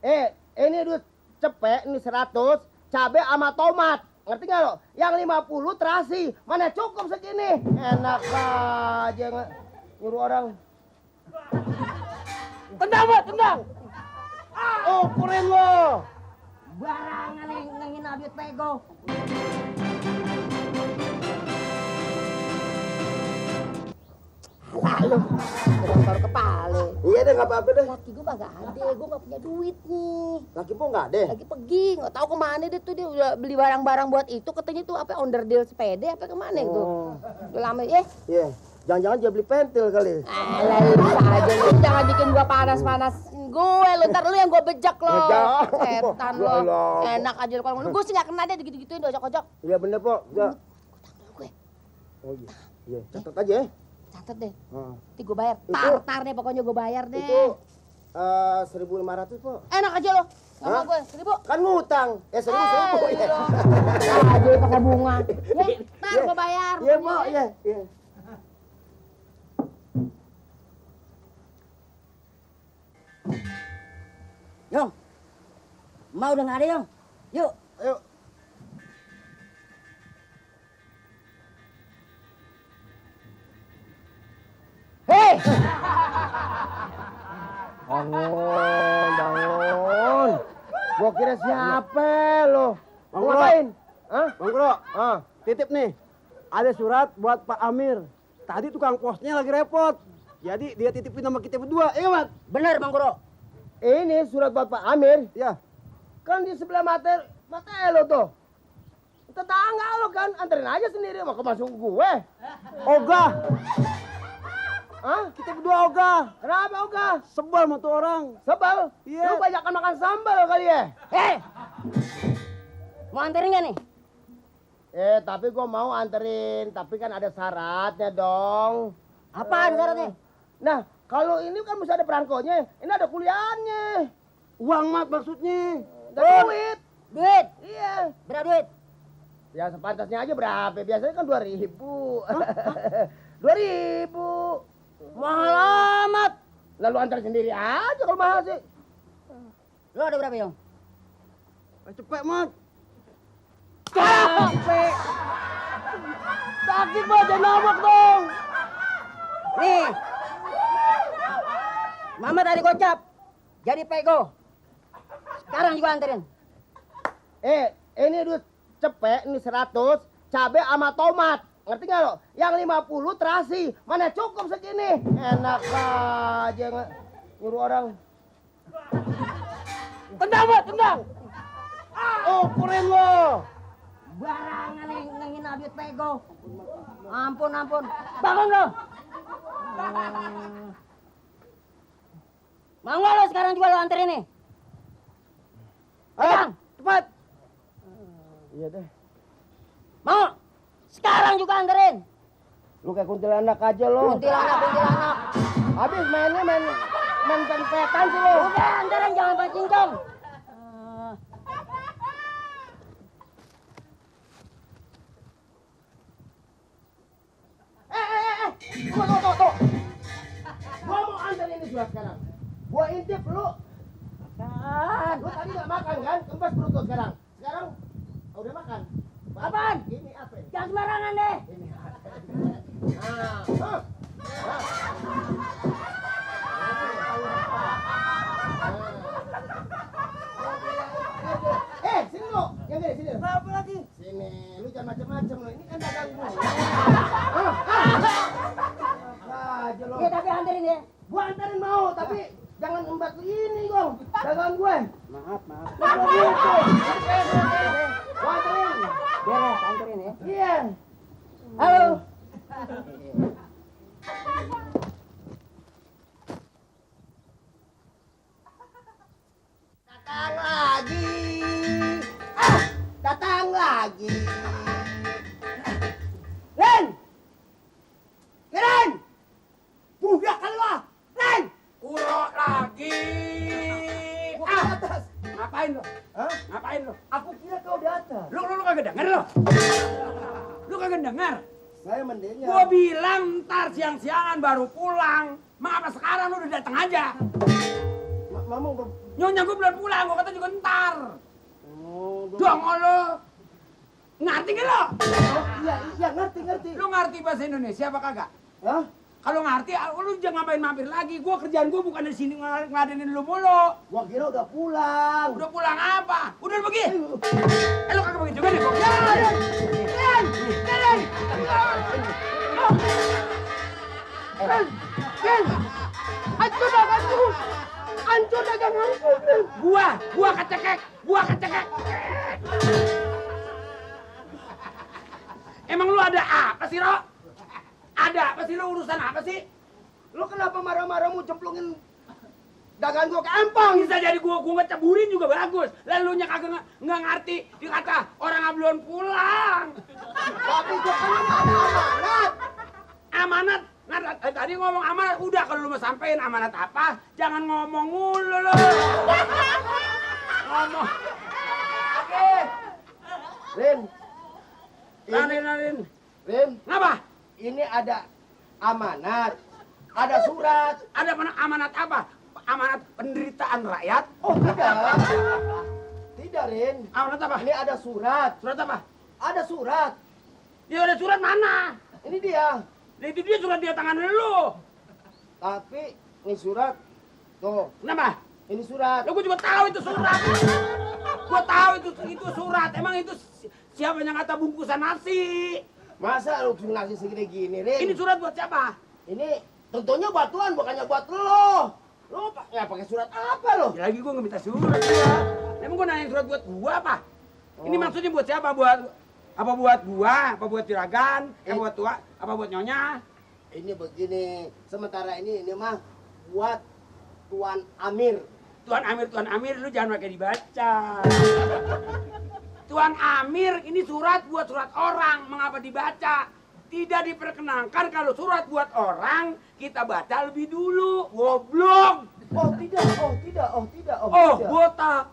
Ini duit cepet, ini 100, cabe sama tomat. Ngerti gak lo? Yang 50 terasi. Mana cukup segini? Enak aja nyuruh orang. Tendang, Mat, tendang. Oh, keren lo. Barangan yang ngehina duit pego. Lalu, Taruh kepala. iya deh, gak apa-apa deh. Laki gue mah gak ada, gue gak punya duit nih. Laki po gak deh. Lagi pergi, gak tahu kemana deh tuh, dia udah beli barang-barang buat itu, katanya tuh apa onderdil sepeda apa kemana gitu. Udah lama ya. Iya, jangan-jangan dia beli pentil kali. Alah, lu aja lu jangan bikin gua panas-panas gue, lu ntar lu yang gua bejak lo. Setan lo. Enak aja lu kalau gue sih gak kena deh gitu-gituin ojok-ojok. Iya bener po. Ya. Gue Oh iya. Iya, catat aja ya. catet deh. Heeh. Nanti gue bayar. Itu- Tar deh pokoknya gue bayar deh. Itu 1.500 po. Enak aja lo. Sama Hah? gue 1.000. Kan ngutang. 1.000 po. Ya. Aja pakai bunga. Ya, ntar gue bayar. Iya po, iya. Iya. Yong, mau udah nggak ada Yong? Yuk. Ayo. Hei, Bangun. Gua kira siapa lo? Bang Mau Bro. ngapain? Hah? Bang Bro, Ah. titip nih. Ada surat buat Pak Amir. Tadi tukang posnya lagi repot. Jadi dia titipin sama kita berdua. Iya, Mat? Bener Bang Guru. Ini surat buat Pak Amir. Ya. Kan di sebelah mata lo tuh. Tetangga lo kan, anterin aja sendiri, mau masuk gue. Ogah. Hah? Kita berdua ogah. Kenapa Oga? Sebel sama tuh orang. Sebel? Iya. Lu banyakan makan sambal kali ya? hei. Mau anterin gak nih? Tapi gue mau anterin, tapi kan ada syaratnya dong. Apaan syaratnya? Nah, kalau ini kan mesti ada perangkonya, ini ada kuliahnya. Uang, Mat, maksudnya. Ada duit. Duit. Iya. Berapa duit? Ya sepantasnya aja berapa? Biasanya kan 2.000. 2.000. Mahal amat. Lalu antar sendiri aja kalau mahal sih. Lo ada berapa Yong? Cepet, Mat. Capek. Sakit banget, jangan nabok dong. Nih. Mama tadi gocap. Jadi pego. Sekarang juga anterin. Ini duit cepet, ini 100, cabe sama tomat. Ngerti gak lo? Yang 50 terasi. Mana cukup segini? Enak aja nyuruh orang. Tendang, Mat, tendang. Oh, keren lo. Barangan yang ngehina duit pego. Ampun, ampun. Bangun lo. Mau nggak lo sekarang juga lo anterin nih? Pegang. Cepat. Iya deh. Mau? Sekarang juga anterin. Lu kayak kuntilanak aja lo. Kuntilanak, kuntilanak. Habis mainnya main tempetan sih lo. Udah anterin, jangan pancingcong. Tunggu. Gua mau anterin ini juga sekarang. Gua intip lu. Kan. Lu tadi gak makan kan? Kempes perut lu sekarang. Sekarang udah makan. Apaan? Ini apa? Jangan sembarangan deh. Ini apa? Sini lo. Yang gini, sini. Apa lagi? Sini. Lu jangan macem-macem lo. Ini kan dagang gua. Aja lo. Tapi anterin ya. Gua anterin mau, tapi jangan embat ini gong. Dagang gue. Maaf. Kalau gitu. Gua anterin. Beres, anterin ya. Iya. Halo. Datang lagi. Datang lagi. Len! Keren! Budak keluar! Len! Kurok lagi. Gua ke atas. Ngapain lo? Hah? Ngapain lo? Aku kira kau di atas. Lu kagak denger lo? Lu kagak denger? Saya mendengar. Gua bilang ntar siang-siangan baru pulang. Mengapa sekarang lu udah datang aja? Mama Nyonya gue belum pulang, gue kata juga ntar. Oh, Dong lo. Ngerti gak lo? Iya, ngerti. Lu ngerti bahasa Indonesia apa kagak? Hah? Kalau ngerti, lu jangan ngapain mampir lagi. Gua kerjaan gua bukan di sini ngeladenin lu mulu. Gua kira udah pulang. Udah pulang apa? Udah lu pergi. Lu kagak pergi juga deh kok. Hancur dagang aku. Gua kecekek. Emang lu ada apa sih, Ro? Ada apa sih lu, urusan apa sih? Lu kenapa marah-marah mau cemplungin dagang gua ke empang? Bisa jadi gua ngeceburin juga bagus. Lalu nya kagak nggak ngerti dikata orang belum pulang. Tapi gua kan ada amanat. Amanat. Nah, tadi ngomong amanat, udah kalau lu mau sampein amanat apa, jangan ngomong mulu lu. Ngomong. Oke. Rin. Rin. Rin, Ngapa? ini ada amanat. Ada surat. Ada amanat apa? Amanat penderitaan rakyat? Oh, tidak. Tidak, Rin. Amanat apa? Ini ada surat. Surat apa? Ada surat. Ya ada surat mana? Ini dia. Nah, itu dia surat di tangan lu. Tapi ini surat. Tuh, Kenapa? ini surat. Ya gua juga tahu itu surat. Gua tahu itu surat. Emang itu siapa yang kata bungkusan nasi? Masa lu ngasih segini gini, Rin? Ini surat buat siapa? Ini tentunya buat Tuhan, bukannya buat lo. Lo nggak pakai surat apa lo? Ya lagi gua nggak minta surat gua. Emang gua nanya surat buat gua apa? Ini maksudnya buat siapa? Buat gua? Apa buat juragan? Buat tua? Apa buat nyonya? Ini begini, sementara ini mah buat Tuan Amir. Tuan Amir, lu jangan pakai dibaca. Tuan Amir, ini surat buat surat orang, mengapa dibaca? Tidak diperkenankan kalau surat buat orang, kita baca lebih dulu. Goblok! Oh tidak. Botak.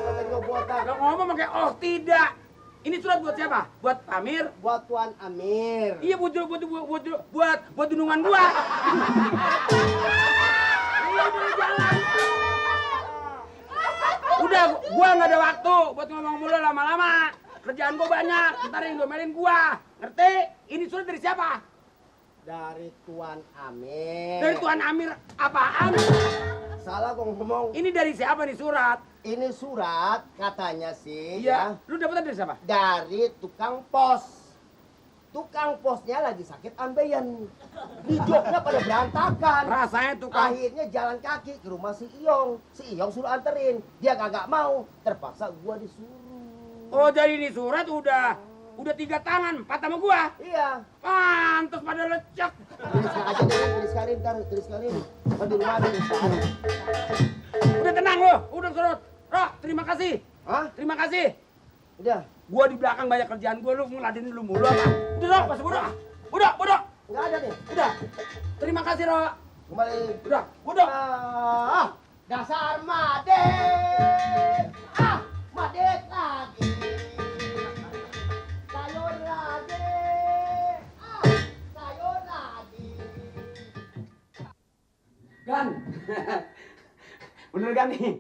Katanya botak. Kalau ngomong pakai tidak. Ini surat buat siapa? Buat Amir? Buat Tuan Amir. Iya, buat dunungan gua. Iya, udah jalan. Udah, gua nggak ada waktu buat ngomong mulu lama-lama. Kerjaan gua banyak, ntar yang domelin gua. Ngerti? Ini surat dari siapa? Dari Tuan Amir. Dari Tuan Amir apaan? Salah gua ngomong. Ini dari siapa nih surat? Ini surat katanya sih Iya. ya. Lu dapetnya dari siapa? Dari tukang pos. Tukang posnya lagi sakit ambeien. Hidupnya pada berantakan. Rasanya tukang. Akhirnya jalan kaki ke rumah si Iyong. Si Iyong suruh anterin. Dia kagak mau. Terpaksa gua disuruh. Oh, jadi ini surat udah 3 tangan, 4 sama gua. Iya. Pantes pada lecek. Tulis aja deh, tulis kalian. Di rumah ada tulisan. Udah tenang lo, udah surut. Roh, terima kasih. Hah? Terima kasih. Udah. Gua di belakang banyak kerjaan gua, lu ngeladenin lu mulu apa? Udah, Roh, pas bodoh. Udah. Nggak ada nih. Udah. Terima kasih, Roh. Kembali. Udah. Dasar Madet. Madet lagi. Sayur lagi. Sayur lagi. Gan. Bener kan nih?